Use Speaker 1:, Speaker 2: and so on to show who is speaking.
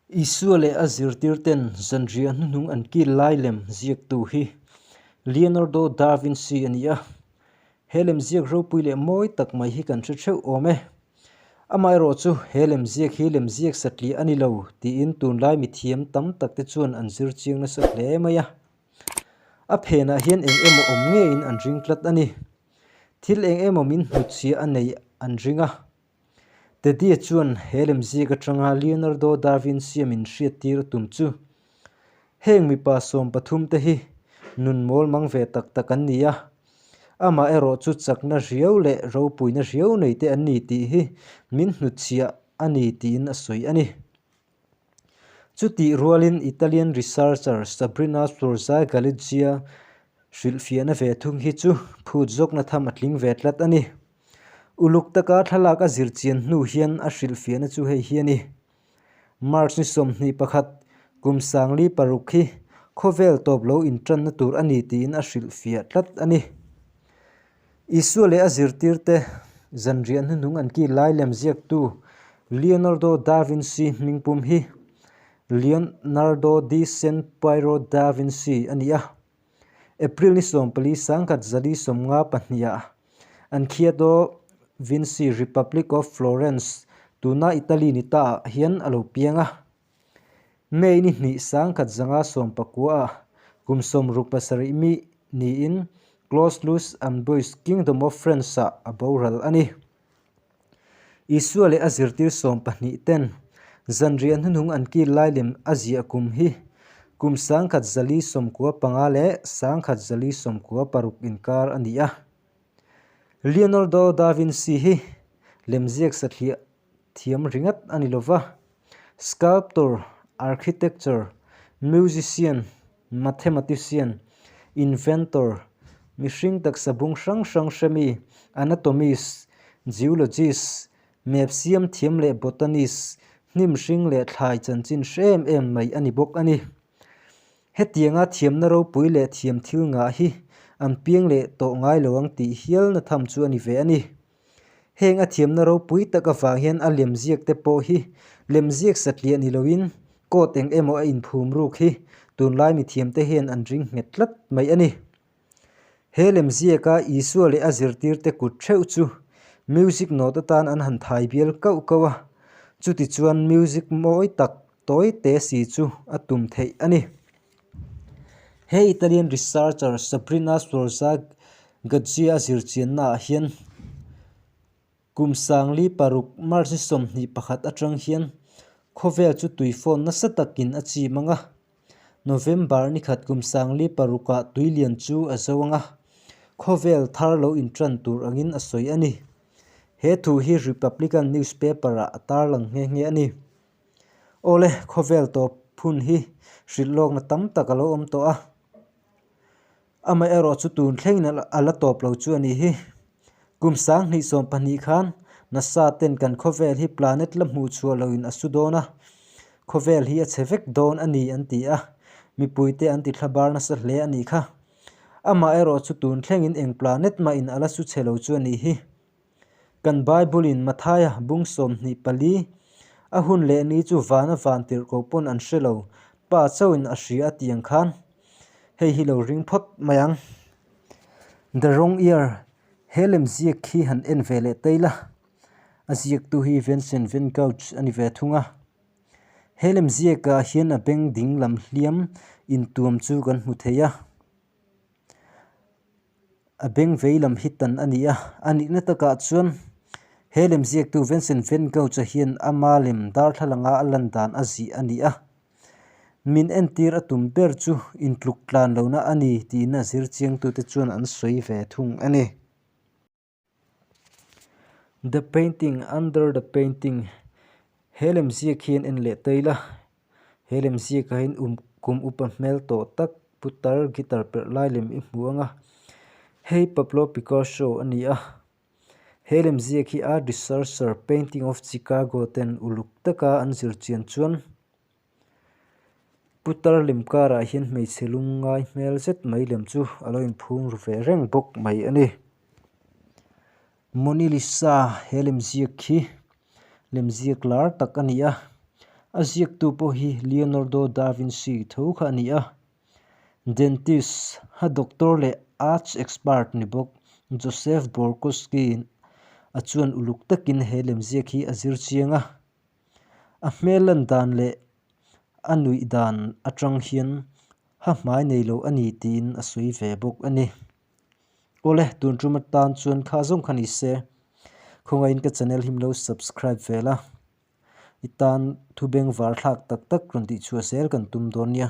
Speaker 1: Isua leh a zirtirten zanriah hnuhnung an kil lai lem ziaktu hi Leonardo da Vinci a ni a. He lemziak ropui leh mawi tak mai hi kan hre theuh awm e. Amaherawh chu he lemziak hi lemziak satliah a ni lo tiin tunlai mithiam tam tak te chuan an zir chiang nasa hle mai a. A phenah hian eng emaw awm ngeiin an ring tlat a ni. Thil eng emaw min hnutchhiah a neih an ring a. Teddy-a chuan he lemziak atanga Leonardo da Vinci-a min hriattir a tum chu, Heng mipa 13 te hi nun mawl mang ve tak tak an ni a, amah erawh chu chakna riau leh ropuina riau nei te an ni tih hi min hnutchhiah a ni tiin a sawi a ni. Chutih rualin Italian researcher Sabrina Sforza Galizia hrilhfiahna ve thung hi chu phut zawkna tham a tling ve tlat a ni. Uluk taka thlalak a zir chian hnu hian a hrilhfiahna chu hei hi a ni. March ni 21, kum 46 hi khawvel tawp lo intanna tur a ni tiin a hrilhfiah tlat a ni. Isua leh a zirtirte zanriah hnuhnung an kil lai lem ziaktu Leonardo da Vinci hmingpum hi Leonardo di San Piero da Vinci a ni a. April ni 14 1152 ah Anchiato Vinci Republic of Florence tuna Italy ni ta ah hian a lo piang a. May ni hnih 1919 ah kum 67 mi niin Clos-Louis Amboise Kingdom of France ah a boral a ni. Isua leh a zirtir 12 ten zanriah hnuhnung an kil lai lem a ziah kum hi kum 1195 leh 1196 inkar a ni a. Leonardo da Vinci hi lemziak sathliah thiam ringawt a ni lova, sculptor, architecture, musician, mathematician, inventor, mihring taksa bung hrang hrang hremi, anatomist, geologist, map siam thiam leh botanist, hnim hring leh thlai chanchin hre em em mai a ni bawk a ni. Hetianga thiamna ropui leh thiam thil ngah hi an piang leh tawh ngai lo ang tih hialna tham chu a ni ve a ni. Heng a thiamna ropui tak avang hian a lemziak te pawh hi lemziak satliah ni loin coat eng emaw a inphum ruk hi tunlai mithiamte hian an ring nghet tlat mai a ni. He lemziaka Isua leh a zirtirte kut theuh chu music note atan an han thai bial kauh kauh a, chutichuan music mawi tak tawi te si chu a tum theih a ni. He Italian researcher Sabrina Sforza Gaggia zirchianna ah hian kum 56 March ni 21 atang hian khawvel chu tui phone nasa takin a chim ang a, November ni khat kum 56 ah tui lian chu a zo ang a, khawvel thar lo intan tur angin a sawi a ni. He thu hi Republican newspaper ah a tarlang nghe nghe a ni. Awle, khawvel tawp hun hi hrilh lawkna tam tak a lo awm tawh a. Amaherawh chu tun thlengin a la tawp lo chu a nih hi. Kum 2012 khan NASA ten kan khawvel hi planet la hmuh chhuah loin a su dawn a, khawvel hi a chhe vek dawn a ni an ti a, mipuite an ti thlabar nasa hle a nih kha. Amaherawh chu tun thlengin eng planet mahin a la su chhe lo chu a nih hi. Kan Bible-in Mathaia bung 24, a hun leh ni chu vana van tirhkoh pawn an hre lo, Pa chauhin a hria a tih ang khan hei hi lo ring phawt mai ang. The Wrong Ear, He lem ziak khi han en ve leh tai la, a ziaktu hi Vincent van Gogh a ni ve thung a. He lem ziakah hian a beng ding lam hliam intuam chu kan hmu thei a. A beng vei lam hi tan a ni a, a nihna takah chuan he lemziaktu Vincent van Gogh-a hian ama lem darthlalanga a lan dan a zih a ni a. Min entir a tum ber chu intluk tlan lohna a ni tiin a zir chiangtute chuan an sawi ve thung a ni. The painting under the painting he lemziak hi an en leh tail a he lemziak ah hian um kum upa hmel tawh tak putar guitar perh lai lem i hmu ang a hei Pablo Picasso a ni a he lemziak hi art researcher painting of Chicago ten uluk taka an zir chian chuan Putar lem karah hian hmeichhe lungngai hmel zet mai lem chu a lo inphum ru ve reng bawk mai a ni. Mona Lisa he lemziak hi lemziak lar tak a ni a. A ziaktu pawh hi Leonardo da Vinci tho kha a ni a. Dentist, ha doctor leh arts expert ni bawk Joseph Borkowski a chuan uluk takin he lemziak hi a zir chiang a. A hmel lan dan leh a nuih dan atang hian ha hmai nei lo a ni tiin a sawi ve bawk a ni. Awle, tun tum atan chuan kha zawng kha ni se. Khawngaihin ka channel hi milo subscribe ve la. I tan thu bengvar thlak tak tak rawn tih chhuah zel kan tum dawn nia.